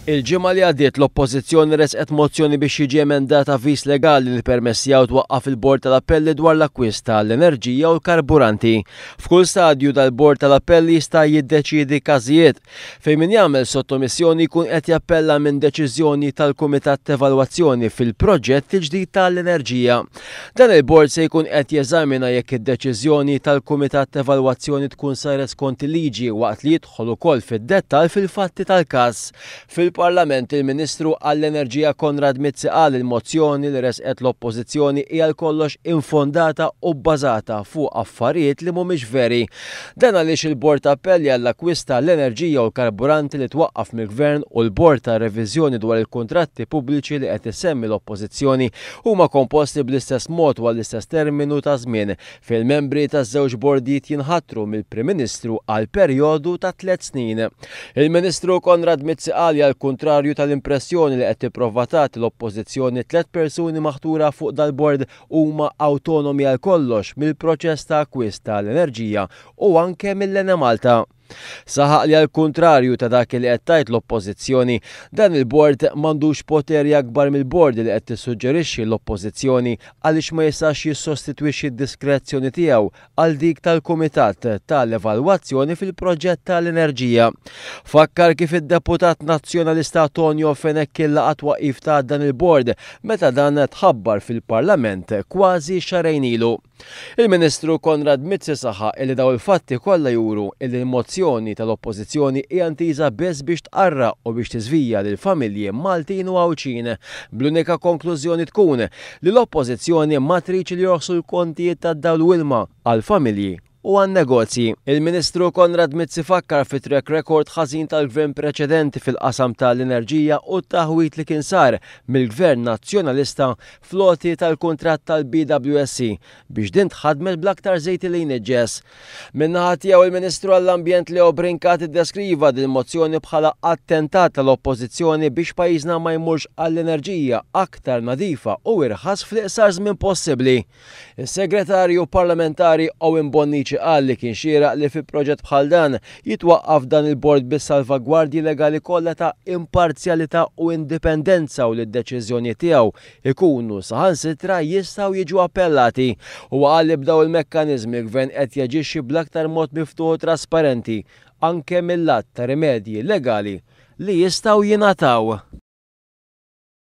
Il-ġimgħa li għaddiet l-Oppożizzjoni resqet mozzjoni biex jiġi emendat avviż legali li permess tiegħu twaqqaf il-Bord tal-Appelli dwar l-akkwist tal-enerġija u l-karburanti. F'kull stadju dal-Bord tal-Appelli jista' jiddeċiedi każijiet fejn min jagħmel sottomissjoni jkun qed jappella minn deċiżjoni tal-Kumitat t'Evalwazzjoni fil-proġett il-ġdid tal-enerġija. Dan il-bord se jkun qed jeżamina jekk id-deċiżjoni tal-Kumitat t'Evalwazzjoni tkun saret skont il-liġi waqt li jidħol ukoll fid-dettall fil-fatti tal-każ. Fil-Parlament, il-Ministru għall-Enerġija Konrad Mizzi qal li l-mozzjoni li ressqet l-Oppożizzjoni hi għal kollox infondata u bbażata fuq affarijiet li mhumiex veri. Dan għaliex il-Bord ta' Appelli għall-Akkwist ta' l-Enerġija u l-Karburanti li twaqqaf mill-Gvern u l-Bord ta' Reviżjoni dwar il-Kuntratti Pubbliċi li qed isemmi l-Oppożizzjoni huma komposti bl-istess mod u għall-istess terminu ta' żmien fejn il-membri taż-żewġ bordijiet jinħatru mill-Prim Ministru għal perjodu ta' tlett snin. Il-Ministru Konrad Mizzi qal li għall-kuntrarju tal-impressjoni li qed tipprova tagħti l-Oppożizzjoni tlett persuni maħtura fuq dal-bord huma awtonomi għal kollox mill-proċess ta' akkwist ta' l-enerġija u anke mill-Enemalta. Saħaq li għall-kuntrarju ta' dak li qed tgħid l-Oppożizzjoni, dan il-bord m'għandux poteri akbar mill-bord li qed tissuġġerixxi l-Oppożizzjoni għaliex ma jistax jissostitwixxi d-diskrezzjoni tiegħu għal dik tal-Kumitat ta' l-Evalwazzjoni fil-Proġett ta' l-Enerġija. Fakkar kif id-Deputat Nazzjonalista Tonio Fenech kien laqa' t-twaqqif ta' dan il-bord meta dan tħabbar fil-Parlament kważi xahrejn ilu. Il-Ministru Konrad Mizzi saħaq illi dawn il-fatti kollha juru illi l-mozzjoni tal-Oppożizzjoni hija intiża biss biex tqarraq u biex tiżvija lill-familji Maltin u Għawdxin bl-unika konklużjoni tkun li l-Oppożizzjoni ma tridx li jorħsu l-kontijiet tad-dawl u ilma għall-familji u għan-negozji. Il-Ministru Konrad Mizzi fakkar fit-track record ħażin tal-Gvern preċedenti fil-qasam ta' l-enerġija u t-taħwid li kien sar mill-Gvern Nazzjonalista fl-għoti tal-kuntratt tal-BWSC biex din tħaddmet bl-aktar żejt li jniġġes. Min-naħa tiegħu il-Ministru għall-Ambjent Leo Brincat iddeskriva din il-mozzjoni bħala attentat tal-Oppożizzjoni biex pajjiżna ma jmurx għall-enerġija aktar nadifa u irħas fl-iqsar żmien possibbli. Is-Segretarju Parlamentari Owen Bonnici qal li kien xieraq li fi proġett bħal dan jitwaqqaf dan il-bord bis-salvagwardji legali kollha ta' imparzjalità u indipendenza u li d-deċiżjonijiet tiegħu ikunu saħansitra jistgħu jiġu appellati. Huwa qal li b'dawn il-mekkaniżmi l-Gvern qed jaġixxi bl-aktar mod miftuħ u trasparenti, anke mil-lat ta' rimedji legali li jistgħu jingħataw.